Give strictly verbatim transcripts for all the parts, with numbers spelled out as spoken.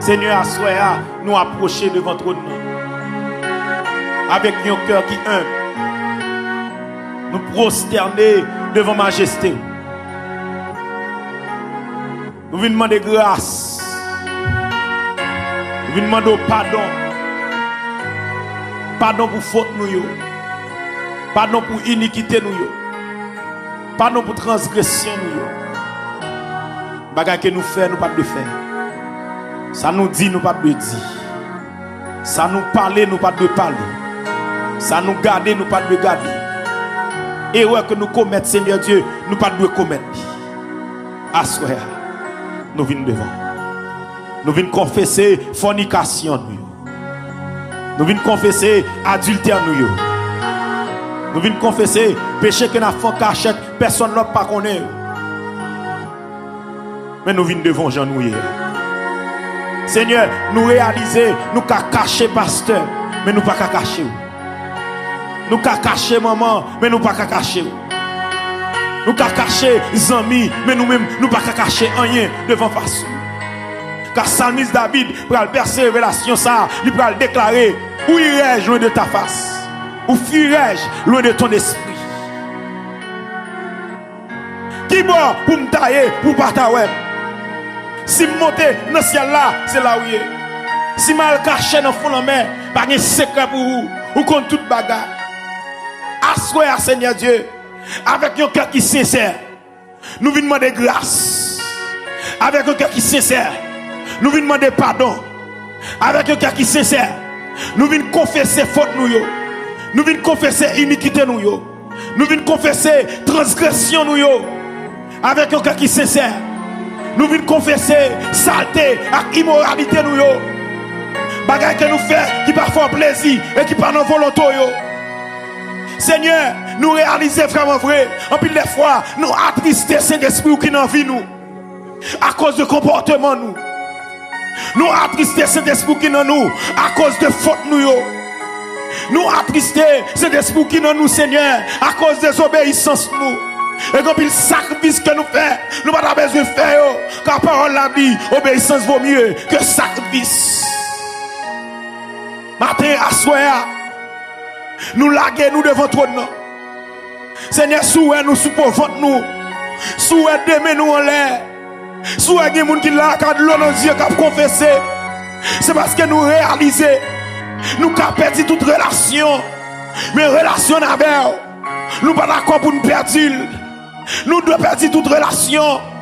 Senyè, aswè a, nou apwoche devan twòn nan avèk yon kè ki enb. Nou pwostène devan majeste w. Nou vin mande gras. Nou vin mande w padon. Padon pou fot nou yo. Padon pou inikite nou yo. Padon pou transgresyon nou yo. Bagay ke nou fè, nou pa t dwe fè. Sa nou di, nou pa t dwe di. Sa nou pale, nou pa t dwe pale. Sa nou gade, nou pa t dwe gade. Erè ke nou komèt, Senyè Dye, nou pa t dwe komèt li. Aswè a, nou vin devan. Nou vin konfese fònikasyon nou yo. Nou vin konfese adiltè nou yo. Nou vin konfese peche ke n ap fè an kachèt, pèsonn lòt pa konnen yo. Men nou vin devan w jan nou ye a. Senyè, nou reyalize nou ka kache pastè, men nou pa ka kache w. Nou ka kache manman, men nou pa ka kache w. Nou ka kache zanmi, men nou menm, nou pa ka kache anyen devan fas ou. Ka salmis David pral pèse revelasyon sa a, li pral deklare, où irai-je loin de ta face? Où fuirai-je loin de ton esprit? Ki bò pou m ta ye pou w pa ta wè m? Si m monte nan syèl la, se la ou ye. Si m al kache nan fon lanmè, pa gen sekrè pou ou. Ou konn tout bagay. Aswè a, Senyè Dye, avèk yon kè ki sensè, nou vin mande gras. Avèk yon kè ki sensè, nou vin mande padon. Avèk yon kè ki sensè, nou vin konfese fot nou yo. Nou vin konfese inikite nou yo. Nou vin konfese transgresyon nou yo. Avèk yon kè ki sensè, nou vin konfese salte ak imoralite nou yo. Bagay ke nou fè ki pa fè w plezi e ki pa nan volonte w yo. Senyè, nou reyalize vrèman vre, anpil de fwa, nou atriste Sentespri w ki nan vi nou akoz de konpòteman nou. Nou atriste Sentespri w ki nan nou akoz de fot nou yo. Nou atriste Sentespri w ki nan nou, Senyè, akoz dezobeyisans nou. E gen anpil sakrifis ke nou fè, nou pa ta bezwen fè yo, ka pawòl la di, obéissance vaut mieux que sacrifice. Maten aswè a, nou lage nou devan twòn nan. Senyè, si w wè nou sou po vant nou, si w wè de men nou anlè, si w wè gen moun ki la ak dlo nan zye k ap konfese, se paske nou reyalize nou ka pèdi tout relasyon. Men relasyon n avè w, nou pa dakò pou n pèdi l. Nou dwe pèdi tout relasyon.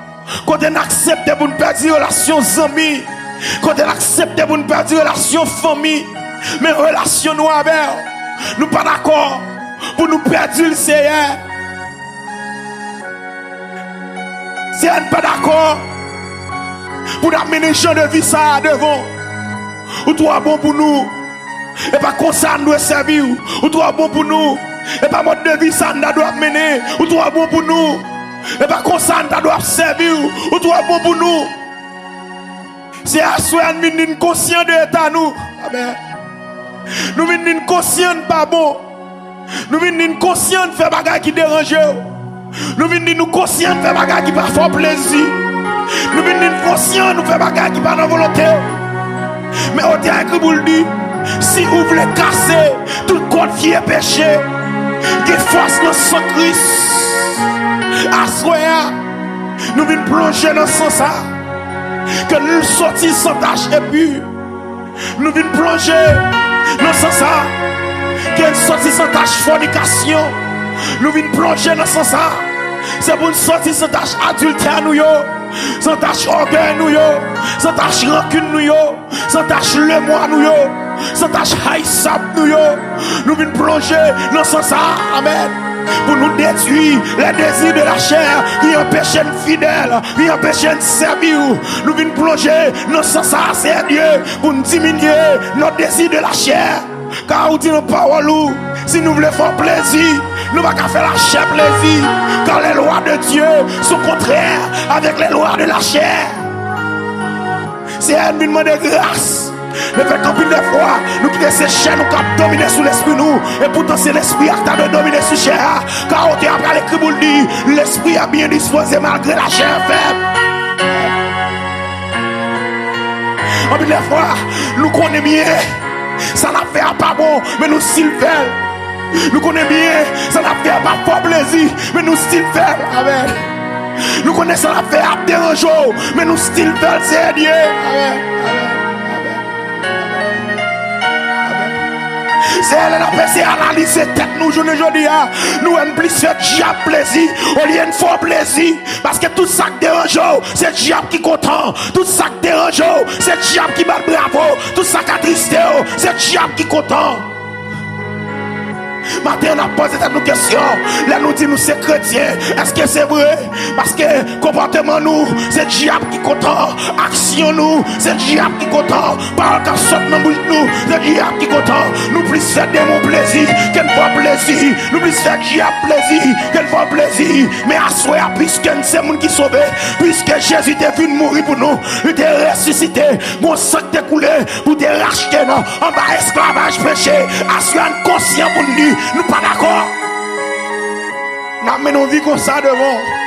Kote n aksepte pou n pèdi relasyon zanmi, kote n aksepte pou n pèdi relasyon fanmi, men relasyon nou avè w, nou pa dakò pou nou pèdi l, Seyè. Seyè, n pa dakò pou n ap mennen jan de vi sa a devan w. Ou twò bon pou nou. E pa konsa n dwe sèvi w. Ou twò bon pou nou. E pa mòd de vi sa n ta dwe ap mennen. Ou twò bon pou nou. E pa konsa n ta dwe ap sèvi w. Ou twò bon pou nou. Se aswè a n vin di n konsyan de eta nou. Amèn. Nou vin di n konsyan n pa bon. Nou vin di n konsyan n fè bagay ki deranje w. Nou vin di nou konsyan n fè bagay ki pa fè w plezi. Nou vin di n konsyan nou fè bagay ki pa nan volonte w. Men otè a ekri pou l di, si ou vle kase tout kòd vye peche, gen fòs nan san Kris. Aswè a, nou vin plonje nan san sa, ke nou soti san tach e pi. Nou vin plonje nan san sa, ke n soti san tach fònikasyon. Nou vin plonje nan san sa, se pou n soti san tach adiltè nou yo, san tach ògèy nou yo, san tach rankin nou yo, san tach lemwa nou yo, san tach hayisab nou yo. Nou vin plonje nan san sa, amèn, pou nou detwi les désirs de la chair ki anpeche n fidèl, ki anpeche n sèvi w. Nou vin plonje nan san sa, Seyè Dye, pou n diminye nos désirs de la chair. Ka ou di nan pawòl ou, si nou vle fè w plezi, nou pa ka fè lachè plezi, car les lois de Dieu sont contraires avec les lois de la chair. Seyè, n vin mande gras. Lefètke anpil de fwa, nou kite se chè nou k ap domine sou lespri nou, e poutan se lespri a k ta dwe domine sou chè a. Ka otè a pral ekri pou l di, lespri a byen dispoze malgre lachè fèb. Anpil lè fwa, nou konnen byen sa n ap fè a pa bon, men nou still fè l. Nou konnen byen sa n ap fè a pa fè w plezi, men nou still fè l. Amèn. Nou konnen sa n ap fè a ap deranje w, men nou still fè l, Seyè Dye. Amèn. Amèn. Amèn. Amèn. Seyè, lè n ap eseye analize tèt nou jounen jodi a, nou wè n plis fè dyab plezi olye n fè w plezi. Paske tout sa k deranje w, se dyab ki kontan. Tout sa k deranje w, se dyab ki bat bravo. Tout sa k atriste w, se dyab ki kontan. Maten an, n ap poze tèt nou kesyon. Lè nou di nou se kretyen, èske se vre? Paske konpòteman nou, se dyab ki kontan. Aksyon nou, se dyab ki kontan. Pawòl k ap sot nan bouch nou, se dyab ki kontan. Nou plis fè demon plezi ke n fè w plezi. Nou plis fè dyab plezi ke n fè w plezi. Men aswè a, piske n se moun ki sove, piske Jezi te vin mouri pou nou, li te resisite, gon san k te koule pou te rachte n anba esklavaj peche. Aswè a, n konsyan pou n di nou pa dakò. N ap mennen yon vi konsa devan w.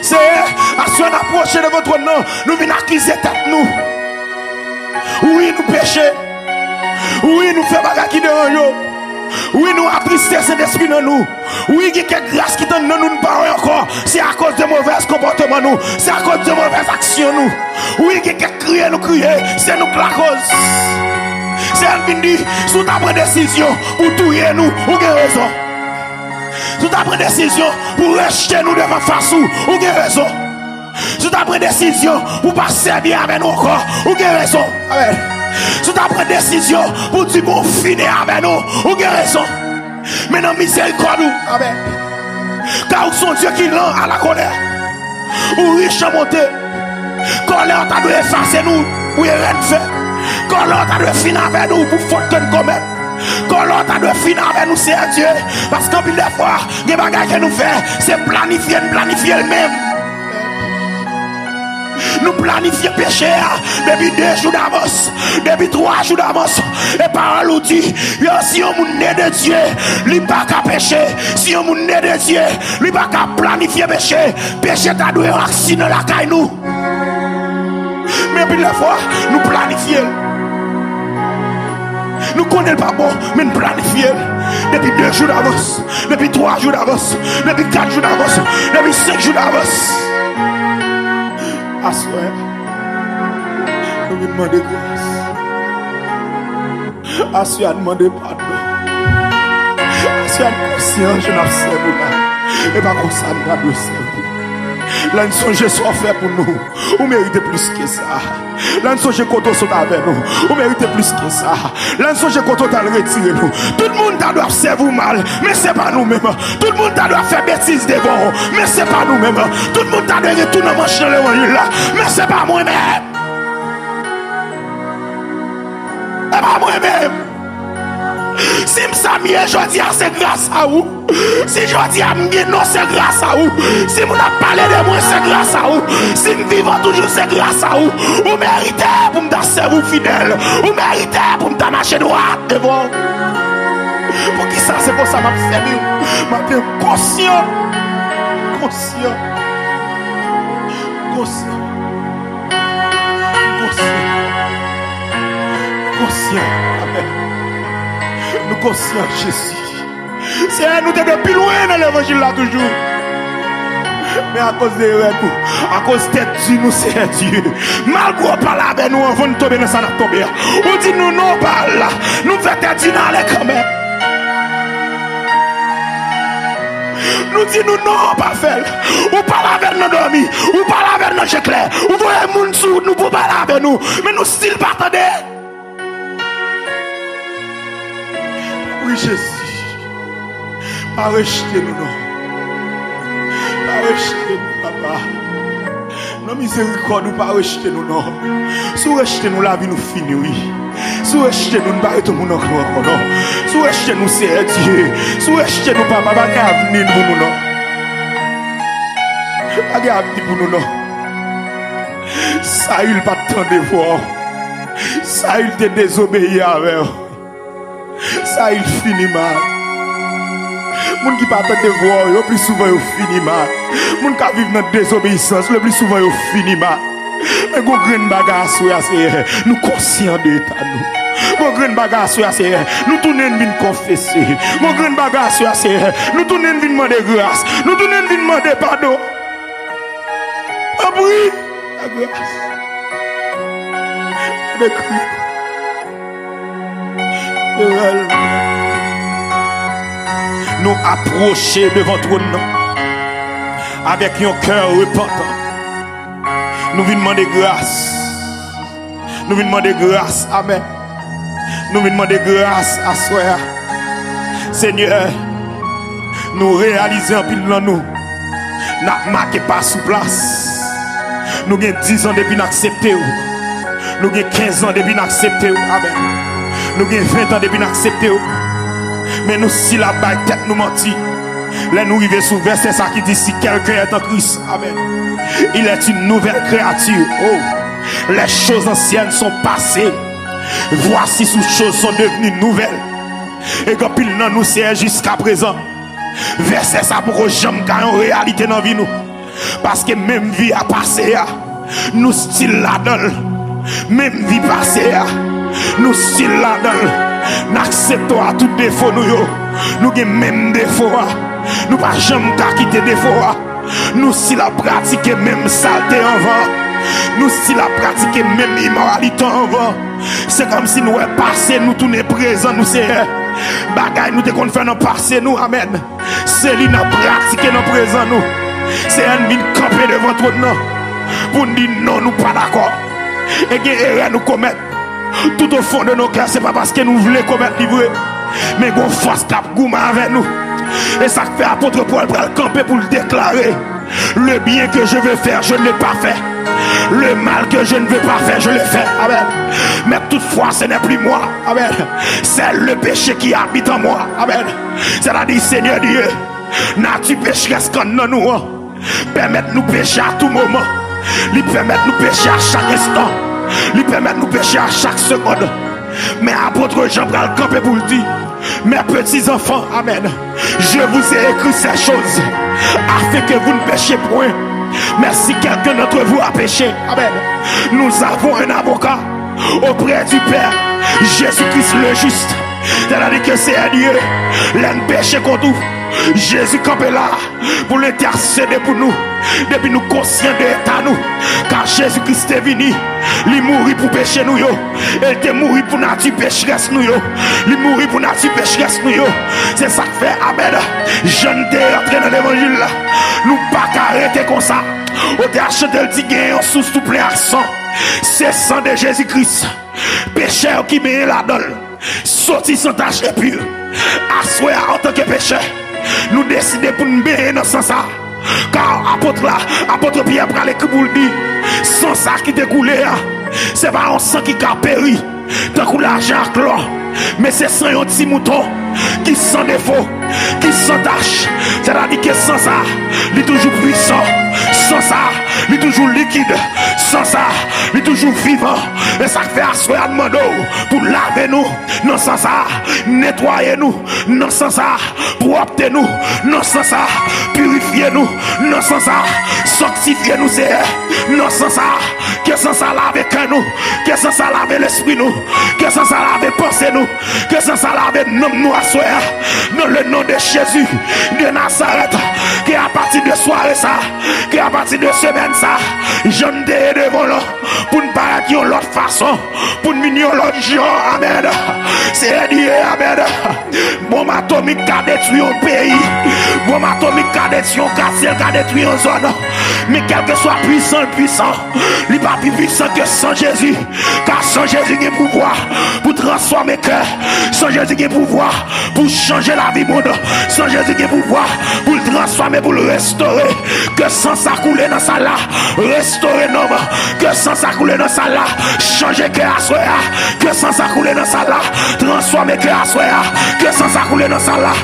Seyè, aswè a n apwoche devan twòn nan, nou vin akize tèt nou. Wi, nou peche. Wi, nou fè bagay ki deranje w. Wi, nou atriste Sentespri nan nou. Wi, gen kèk gras ki t anndan nou, n pa wè ankò. Se akoz de movèz konpòteman nou. Se akoz de movèz aksyon nou. Wi, gen kèk kriye nou kriye. Se nou k lakoz. Seyè, n vin di, si w ta pran desizyon pou touye nou, ou gen rezon. Si w ta pran desizyon pou rejte nou devan fas ou, ou gen rezon. Si w ta pran desizyon pou pa sèvi avè nou ankò, ou gen rezon. Amèn. Si w ta pran desizyon pou di bon fini avè nou, ou gen rezon. Men nan mizerikòd ou, amèn, kar ou se yon Dye ki lan a la kòlè, ou rich an bonte. Kòlè w ta dwe efase nou pou erè n fè. Kòlè w ta dwe fin avè nou pou fòt ke n komèt. Kòlè w ta dwe fin avè nou, Seyè Dye. Paske anpil de fwa, gen bagay ke nou fè, se planifye n planifye l menm. Nou planifye peche a depi de jou davans, depi twa jou davans. E pawòl ou di, yo, si yon moun ne de Dye, li pa ka peche. Si yon moun ne de Dye, li pa ka planifye peche. Peche ta dwe yon aksidan lakay nou. Men anpil lè fwa, nou planifye l. Nou konnen l pa bon, men n planifye l. Depi de jou davans, depi twa jou davans, depi kat jou davans, depi senk jou davans. Aswè, nou vin mande gras. Aswè a n mande padon. Aswè a n konsyan jan n ap sèvi w la, e pa konsa n ta dwe sèvi w. Lè n sonje sa w fè pou nou, ou merite plis ke sa. Lè n sonje kote w sot avè nou, ou merite plis ke sa. Lè n sonje kote w t al retire nou. Tout moun ta dwe ap sèvi w mal, men se pa nou menm. Tout moun ta dwe ap fè betiz devan w, men se pa nou menm. Tout moun ta dwe retounen manch nan levanjil la, men se pa mwen menm. E pa mwen menm. Si m sa m ye jodi a, se gras a ou. Si jodi a m gen non, se gras a ou. Si moun ap pale de mwen, se gras a ou. Si m vivan toujou, se gras a ou. Ou merite pou m ta sèvi w fidèl. Ou merite pou m ta mache dwat devan w. Poukisa se konsa m ap sèvi w? Maten, konsyan. Konsyan. Konsyan. Konsyan. Konsyan. Amèn. Nou konsyan, Jezi. Seyè, nou te dwe pi lwen nan levanjil la toujou. Men akoz de erè nou, akoz tèt di nou, Seyè Dye, malgre w pale avè nou anvan n tonbe nan sa n ap tonbe a, ou di nou non, w pa al la. Nou fè tèt di n ale kanmenm. Nou di nou non, w pa fè l. Ou pale avè n nan dòmi. Ou pale avè n nan je klè. Ou voye moun sou nou pou pale avè nou. Men nou still pa tande. Wi, Jezi. Pa rejte nou non. Pa rejte nou, Papa. Nan mizerikòd ou, pa rejte nou non. Si w rejte nou, lavi nou fini, wi. Si w rejte nou, n pa ret yon moun ankò, ankò non. Si w rejte nou, Seyè Dye. Si w rejte nou, Papa, pa gen avni pou nou non. Pa gen avni pou nou non. Sayil pa t tande vwa w. Sayil te dezobeyi avè w. Sayil fini mal. Moun ki pa tande vwa w yo, pli souvan yo fini mal. Moun k ap viv nan dezobeyisans, le pli souvan yo fini mal. Men gon grenn bagay aswè a, Seyè, nou konsyan de eta nou. Gon grenn bagay aswè a, Seyè, nou tounen vin konfese. Gon grenn bagay aswè a, Seyè, nou tounen vin mande gras. Nou tounen vin mande padon. Tanpri, la gras. Mande kri. Seyè, nou apwoche devan twòn nan avèk yon kè repantan. Nou vin mande gras. Nou vin mande gras. Amèn. Nou vin mande gras aswè a. Senyè, nou reyalize anpil nan nou, n ap make pa sou plas. Nou gen diz an depi n aksepte w. Nou gen kenz an depi n aksepte w. Amèn. Nou gen ven an depi n aksepte w. Men nou stil ap bay tèt nou manti. Lè nou rive sou vèsè sa ki di, si quelqu'un est en Christ, amèn, il est une nouvelle créature. Oh, les choses anciennes sont passées. Voici, toutes choses sont devenues nouvelles. E gen anpil nan nou, Seyè, jiskaprezan, vèsè sa poko janm ka yon reyalite nan vi nou. Paske menm vi a pase a, nou stil ladan l. Menm vi pase a, nou stil ladan l. N aksepte w ak tout defo nou yo. Nou gen menm defo a. Nou pa janm ka kite defo a. Nou stil ap pratike menm salte anvan. Nou stil ap pratike menm imoralite anvan. Se kòmsi nou wè pase nou tounen prezan nou, Seyè. Bagay nou te konn fè nan pase nou, amèn, se li n ap pratike nan prezan nou. Seyè, n vin kanpe devan twòn nan pou n di non, nou pa dakò. E gen erè nou komèt. Tout au fond de nos cœurs, se pa paske nou vle komèt li vre, men gon fòs k ap goumen avè nou. E sa k fè apot Pòl pral kanpe pou l deklare, le bien que je veux faire, je ne l'ai pas fait. Le mal que je ne veux pas faire, je le fais. Amèn. Mais toutefois, ce n'est plus moi. Amèn. C'est le péché qui habite en moi. Amèn. Sètadi, Senyè Dye, nati pecherès k anndan nou an pèmèt nou peche a tou moman. Li pèmèt nou peche a chak enstan. Li pèmèt nou peche a chak segonn. Men apot Jan pral kanpe pou l di, mes petits enfants, amèn, je vous ai écrit ces choses afin que vous ne péchiez point. Mais si quelqu'un d'entre vous a péché, amèn, nous avons un avocat auprès du Père, Jésus-Christ le juste. Sètadi ke Seyè Dye, lè n peche kont ou, Jezi kanpe la pou l entèsede pou nou. Depi nou konsyan de eta nou, ka Jezi Kris te vini, li mouri pou peche nou yo. E l te mouri pou nati pecherès nou yo. Li mouri pou nati pecherès nou yo. Se sa k fè, amèn, Jan te rantre nan levanjil la. Nou pa ka rete konsa. Otè a chante l di, gen yon sous tou plen ak san. Se san de Jezi Kris. Pechè yo ki benyen ladan l soti san tach e pi. Aswè a, antanke pechè, nou deside pou n benyen nan san sa a. Ka apot la, apot Pyè pral ekri pou l di, san sa ki te koule a, se pa yon san ki ka peri tankou lajan ak lò, men se san yon ti mouton ki san defo, ki san tach. Sètadi ke san sa a, li toujou pwisan. San sa a, li toujou likid. San sa a, li toujou vivan. E sa k fè aswè a n mande w pou lave nou nan san sa a, netwaye nou nan san sa a, pwòpte nou nan san sa a, pirifye nou nan san sa a, sanktifye nou, Seyè, nan san sa a. Ke san sa a lave kè nou, ke san sa a lave lespri nou, ke san sa a lave panse nou, ke san sa a lave nanm nou aswè a. Dans le nom de Jésus de Nazareth, ke apati de sware sa a, ke apati de semèn sa a, jan n te ye devan w lan, pou n parèt yon lòt fason, pou n vin yon lòt jan. Amèn. Seyè Dye, amèn. Bonm atomik ka detwi yon peyi. Bonm atomik ka detwi yon katye, l ka detwi yon zòn. Men kèlkeswa pwisan l pwisan, li pa pi pwisan ke san Jezi. Ka san Jezi gen pouvwa pou transfòme kè. San Jezi gen pouvwa pou chanje lavi moun. San Jezi gen pouvwa pou l transfòme, pou l restore. Ke san sa koule nan sal la, restore nanm. Ke san sa koule nan sal la, chanje kè aswè a. Ke san sa koule nan sal la, transfòme kè aswè a. Ke san sa koule nan sal la,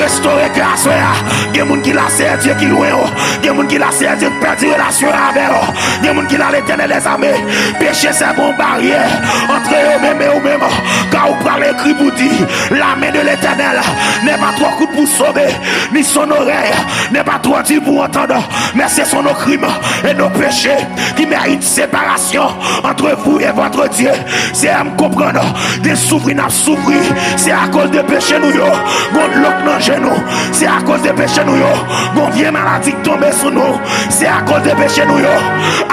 restore kè aswè a. Gen moun ki la, Seyè Dye, ki lwen w. Gen moun ki la, Seyè Dye, ki pèdi relasyon avè w. Gen moun ki la, Letènèl dèzame. Peche se yon baryè antre yo menm e ou menm. Ka ou pral ekri pou di, la main de l'Éternel n'est pas trop courte pour sauver, ni son oreille n'est pas trop dure pour entendre, mais ce sont nos crimes et nos péchés qui méritent séparation entre vous et votre Dieu. Seyè, m konprann, gen soufri n ap soufri, se akoz de peche nou yo. Gon dlo k nan je nou, se akoz de peche nou yo. Gon vye maladi k tonbe sou nou, se akoz de peche nou yo.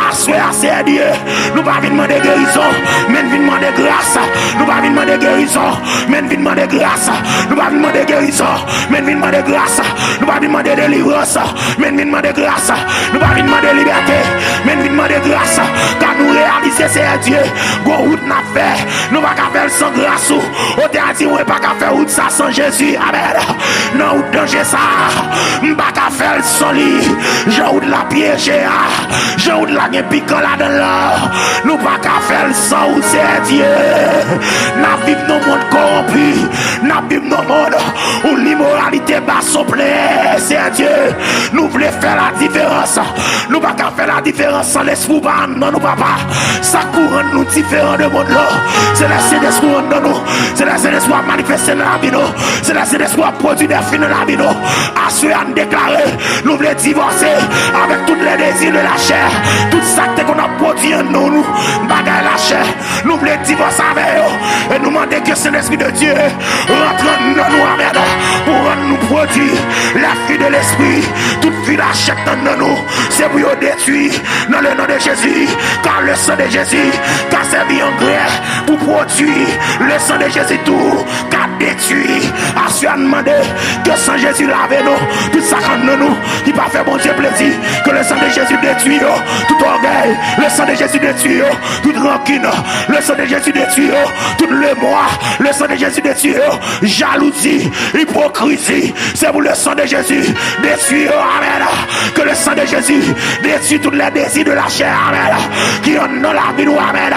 Aswè a, Seyè Dye, nou pa vin mande gerizon, men n vin mande gras. Nou pa vin mande gerizon, men n vin mande gras. Nou pa vin mande gerizon, men n vin mande gras. Nou pa vin mande delivrans, men n vin mande gras. Nou pa vin mande libète, men n vin mande gras. Ka nou reyalize, Seyè Dye, gon wout n ap fè, nou pa ka fè l san gras ou. Otè a di, mwen pa ka fè wout sa san Jezi. Amèn. Nan wout danje sa, m pa ka fè l san li. Jan wout la pyeje a, jan wout la gen pikan ladan l la, nou pa ka fè l san ou, Seyè Dye. N ap viv nan mond kowonpi, n ap viv nan mond ou limoralite ba sou plen, Seyè Dye. Nou vle fè la diferans. Nou pa ka fè la diferans san Lespri w pa anndan nou, Papa. Sa k pou rann nou diferan de mond lan, se lè Sentespri w anndan nou. Se lè Sentespri w ap manifeste nan lavi nou. Se lè Sentespri w ap pwodui de fwi nan lavi nou. Aswè a, n deklare, nou vle divòse avèk tout les désirs de la chair. Tout sa k te konn ap pwodui an nou, nou, bagay lachè. Nou vle divòse avè yo. E nou mande ke Sentespri de Dye rantre nan nou, amèn, pou rann nou pwodui les fruits de l'esprit. Tout fwi lachè k anndan nou, se pou yo detwi nan le non de Jezi. Ka le san de Jezi ka sèvi angrè pou pwodui le san de Jezi tou. Ka detwi. Aswè a, n mande ke san Jezi lave nou. Tout sa k anndan nou ki pa fè Bondye plezi, ke le san de Jezi detwi yo. Tout ògèy, le san de Jezi detwi yo. Tout rankin, le san de Jezi detwi yo. Tout lemwa, le san de Jezi detwi yo. Jalouzi, ipokrizi, se pou le san de Jezi detwi yo. Amèn. Ke le san de Jezi detwi tout les désirs de la chair. Amèn. Ki anndan lavi nou. Amèn.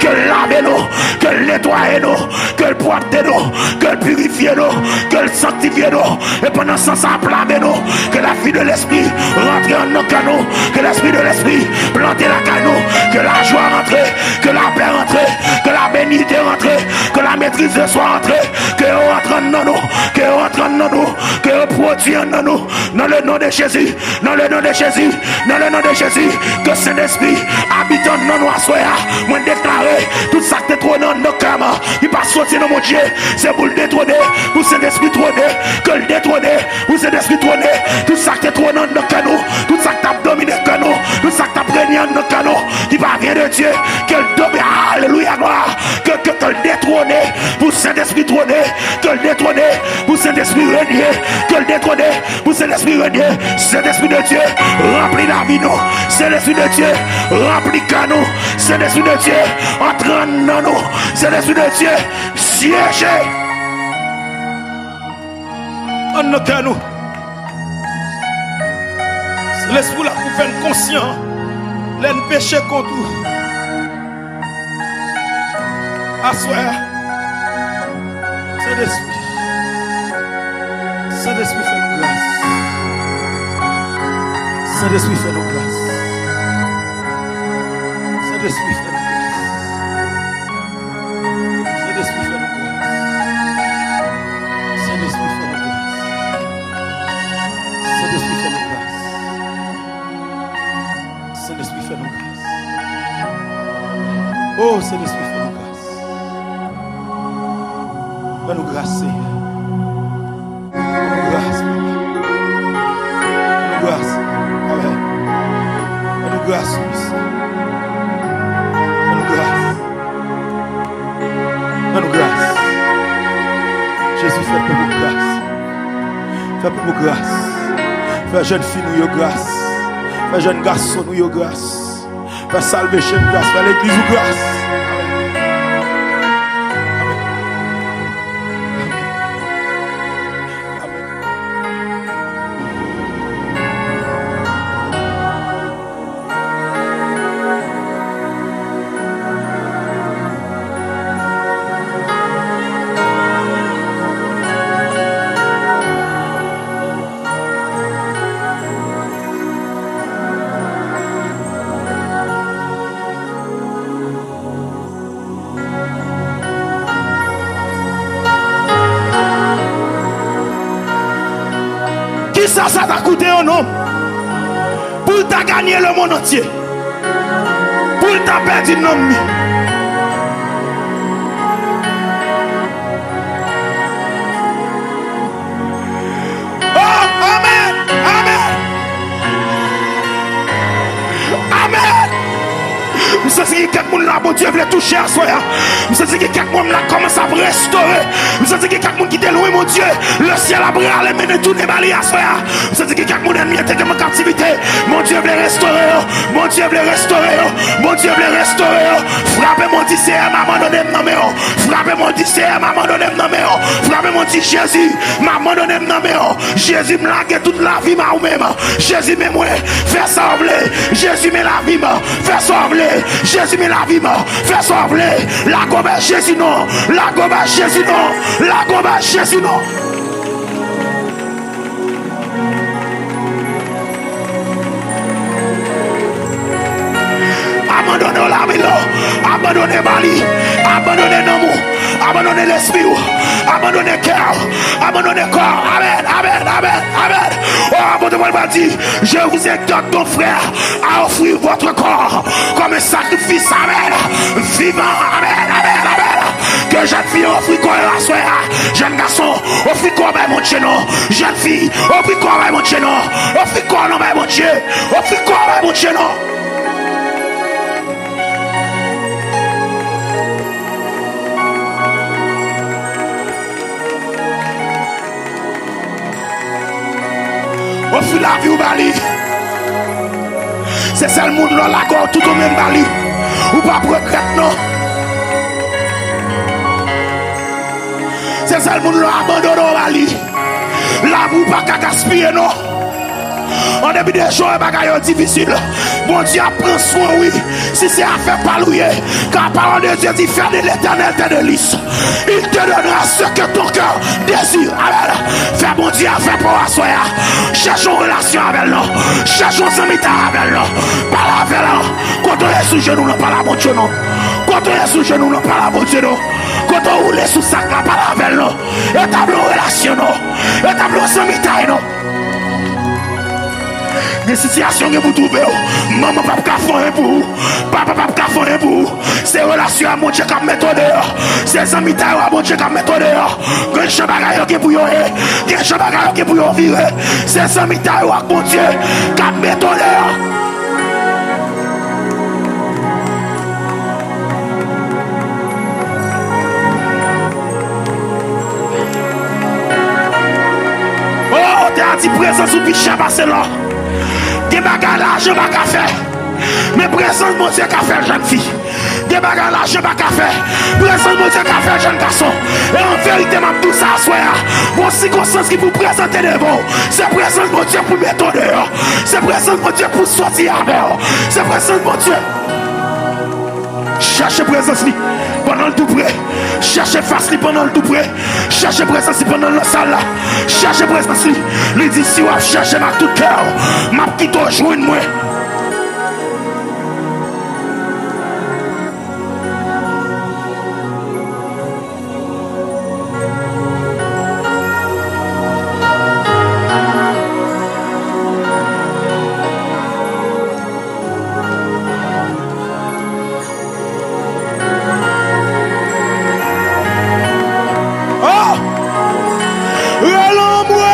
Ke l lave nou, ke l netwaye nou, ke l pwòpte nou, ke l pirifye nou, ke l sanktifye nou. E pandan san sa ap lave nou, ke la vi de lespri rantre anndan kè nou, ke lespri de lespri plante lakay nou, ke lajwa rantre, ke lapè rantre, ke la benite rantre, ke la maîtrise de soi rantre, ke yo rantre anndan nou, ke yo rantre anndan nou, ke yo pwodui anndan nou, nan le non de Jezi. Nan le non de Jezi, nan le non de Jezi, ke Sentespri abite anndan nou aswè a. Mwen deklare, tout sa k te twone anndan kè m, ki pa soti nan Bondye, se pou l detwone, pou Sentespri twone, ke l detwone, pou Sentespri twone. Tout sa k te twone anndan kè nou, tout sa k t ap domine kè nou, tout sa k t ap renye anndan kè nou, ki pa vyen de Dye, ke l domine, alelouya, glwa, ke, ke, ke l detwone, pou Sentespri twone, ke l detwone, pou Sentespri renye, ke l detwone, pou Sentespri renye. Sentespri de Dye, ranpli lavi nou. Sentespri de Dye, ranpli kè nou. Sentespri de Dye, antre anndan nou. Sentespri de Dye, syeje anndan kè nou. Sentespri w la pou fè n konsyan lè n peche kont ou. Aswè a, Sentespri, Sentespri fè nou gras. Sentespri fè nou gras. Sentespri fè nou gras. Sentespri fè nou gras. Sentespri fè nou gras. Sentespri fè nou gras. Sentespri fè nou gras. O, Sentespri fè nou gras. Ban nou gras, Senyè. Ban nou gras, Papa. Ban nou gras. Amèn. Ban nou gras, Mesye. Ban nou gras. Ban nou gras. Jezi, fè pèp ou gras. Fè pèp ou gras. Fè jèn fi nou yo gras. Fè jèn gason nou yo gras. Fè Salvation gras. Fè legliz ou gras. Amèn. Amèn. Sa ta koute yon nonm pou l ta ganye lemonn antye, pou l ta pèdi nanm li. Oh, amèn! Amèn! Amèn! M santi gen kèk moun la, Bondye vle touche aswè a. M santi gen kèk moun la kòmanse ap restore. M santi gen kèk moun ki te lwen Bondye. Lesyèl ap rale mennen tounen ba li aswè a. M santi gen kèk moun ènmi an te gen an kaptivite. Bondye vle restore yo. Bondye vle restore yo. Bondye vle restore yo. Frape men w, di, Seyè, m abandone m nan men w. Frape men w, di, Seyè, m abandone m nan men w. Frape men w, di, Jezi, m abandone m nan men w. Jezi, m lage tout lavi m a ou menm. Jezi, men mwen, fè sa w vle. Jezi, men lavi m, fè sa w vle. Jezi, men lavi m, fè sa w vle. Lage w bay Jezi non. Lage w bay Jezi non. Lage w bay Jezi non. Abandone w lavi w. Abandone ba li. Abandone nanm ou. Abandone lespri w. Abandone kè w. Abandone kò w. Amèn, amèn, amèn, amèn. Oh, apot Pòl va di, je vous exhorte donc, frères, à offrir votre corps comme un sacrifice, amèn, vivant, amèn, amèn, amèn. Ke jèn fi yo ofri kò yo aswè a. Jèn gason, ofri kò w bay Bondye non. Jèn fi, ofri kò w bay Bondye non. Ofri kò w non bay Bondye. Ofri kò w bay Bondye non. Ofri lavi w ba li. Se sèl moun lè w lage w tout ou menm ba li, ou p ap regrèt non. Se sèl moun lè w abandone w ba li. Lavi w pa ka gaspiye non. An depi de jou bagay yo difisil, Bondye ap pran swen w wi. Si se afè pa l ou ye, car la parole de Dieu dit, faire de l'Éternel tes délices. Il te donnera ce que ton cœur désire. Amèn. Fè Bondye afè pa w aswè a. Chèche yon relasyon avè l non. Chèche yon zanmitay avè l non. Pale avè l non. Kote w ye sou jenou w lan, pale a Bondye non. Kote w ye sou jenou w lan, pale a Bondye non. Kote w woule sou sak la, pale avè l non. Etabli yon relasyon non. Etabli yon zanmitay non. Gen sitiyasyon gen pou twouve w. Manman p ap ka fè anyen pou ou. Papa p ap ka fè anyen pou ou. Se relasyon a Bondye k ap mete w deyò. Se zanmitay ou a Bondye k ap mete w deyò. Gen jan bagay yo gen pou yo ye. Gen jan bagay yo gen pou yo vire. Se zanmitay ou ak Bondye k ap mete w deyò. Oh, te a di prezans ou pi chè pase lò. Gen bagay lajan pa ka fè, men prezans Bondye ka fè, jèn fi. Gen bagay lajan pa ka fè, prezans Bondye ka fè, jèn gason. E an verite, m ap di w sa aswè a. Gon sikonstans ki pou prezante devan w. Se prezans Bondye pou mete w deyò. Se prezans Bondye pou soti avè w. Se prezans Bondye. Chèche prezans li pandan l tou pre. Chèche fas li pandan l tou pre. Chèche prezans li pandan l nan sal la. Chèche prezans li. Li di, si w ap chèche m ak tout kè w, m ap kite w jwenn mwen. Oh! Rele anmwe!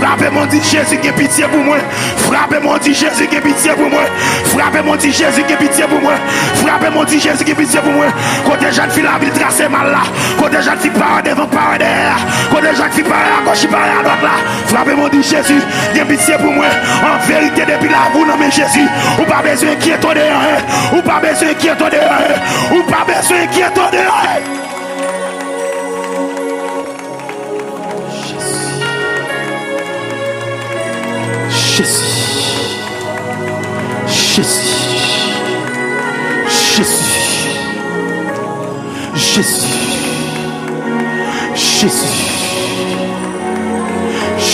Frape men w, di, Jezi gen pitye pou mwen. Frape men w, di, Jezi gen pitye pou mwen. Frape men w, di, Jezi gen pitye pou mwen. Frape men w, di, Jezi gen pitye pou mwen. Kote jèn fi la vin trase mal la. Kote jèn fi pa wè devan, pa wè dèyè a. Kote jèn fi pa wè agoch, pa wè adwat la. Frape men w, di, Jezi gen pitye pou mwen. An verite, depi lavi w nan men Jezi, ou pa bezwen enkyete w de anyen. Ou pa bezwen enkyete w de anyen. Ou pa bezwen enkyete w de anyen. Jezi. Jezi. Jezi. Jezi.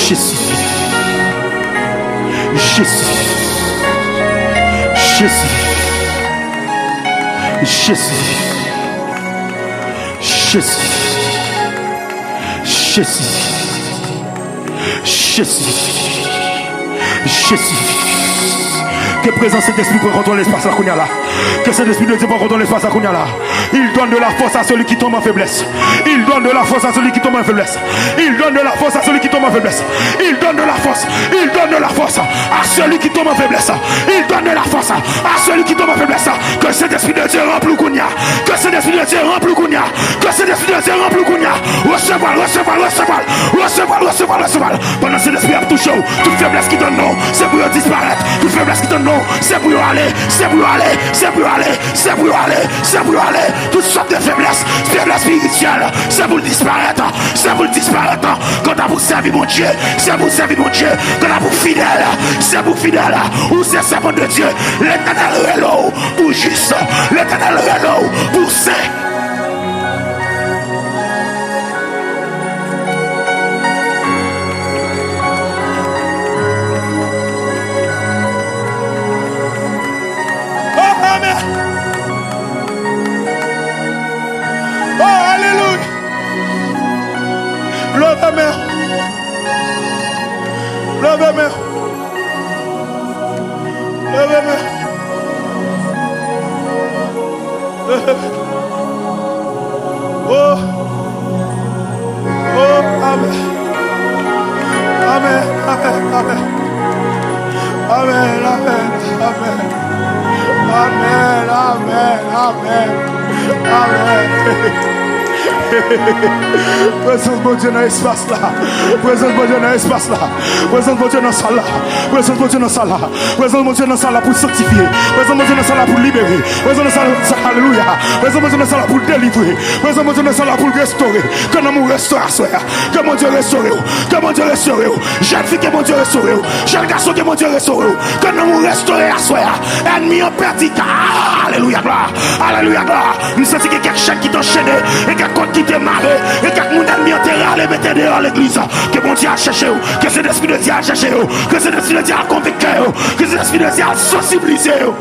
Jezi. Jezi. Jezi. Jezi. Jezi. Jezi. Jezi. Jezi. Ke prezans Sentespri pran kontwòl espas la kounye a la. Ke Sentespri de Dye pran kontwòl espas la kounye a la. Il donne de la force à celui qui tombe en faiblesse. Il donne de la force à celui qui tombe en faiblesse. Il donne de la force à celui qui tombe en faiblesse. Il donne de la force. Il donne de la force à celui qui tombe en faiblesse. Il donne de la force à celui qui tombe en faiblesse. Ke Sentespri de Dye ranpli w kounye a. Ke Sentespri de Dye ranpli w kounye a. Ke Sentespri de Dye ranpli w kounye a. Resevwa l, resevwa l, resevwa l. Resevwa l, resevwa l, resevwa l. Pandan Sentespri ap touche w, tout feblès ki tann non, se pou yo disparèt. Tout feblès ki tann non, se pou yo ale, se pou yo ale, se pou yo ale, se pou yo ale, se pou yo ale. Tout sòt de feblès, feblès espirityèl, se pou l disparèt, se pou l disparèt. Kanta pou sèvi Bondye, se pou sèvi Bondye. Kanta pou fidèl, se pou fidèl. Ou se sèvant de Dye. Letènèl rele w pou jis. Letènèl rele w pou sen. Oh, amen. Oh, alelouya. Leve men. Leve men. Leve men. Leve men. Oh. Oh, amen. Amen, amen, amen. Amen, amen, amen. Amen, amen, amen. Amen. Prezans Bondye nan espas la. Prezans Bondye nan espas la. Prezans Bondye nan sal la. Prezans Bondye nan sal la. Prezans Bondye nan sal la pou sanktifye. Prezans Bondye nan sal la pou libere. Prezans nan sal la, alelouya. Prezans Bondye nan sal la pou delivre. Prezans Bondye nan sal la pou restore. Ke nanm ou restore aswè a. Ke Bondye restore w. Ke Bondye restore w. Jèn fi, ke Bondye restore w. Jèn gason, ke Bondye restore w. Ke nanm ou restore aswè a. Ènmi an pèdi ka. Alelouya, glwa. Alelouya, glwa. M santi gen kèk chèn ki t anchene, e kèk kòd ki te mare, e kèk moun ènmi an te rale mete deyò legliz. Ke Bondye al chèche w. Ke Sentespri de Dye al chèche yo. Ke Sentespri de Dye al konvenk kè yo. Ke Sentespri de Dye al sansibilize yo.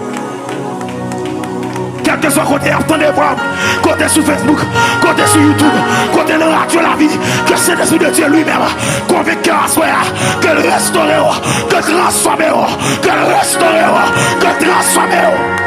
Kèlkeswa kote y ap tande vwa m, kote sou Facebook, kote sou YouTube, kote nan radyo lavi, ke Sentespri de Dye li menm konvenk kè w aswè a, ke l restore w, ke l transfòme w, ke l restore w, ke l transfòme w.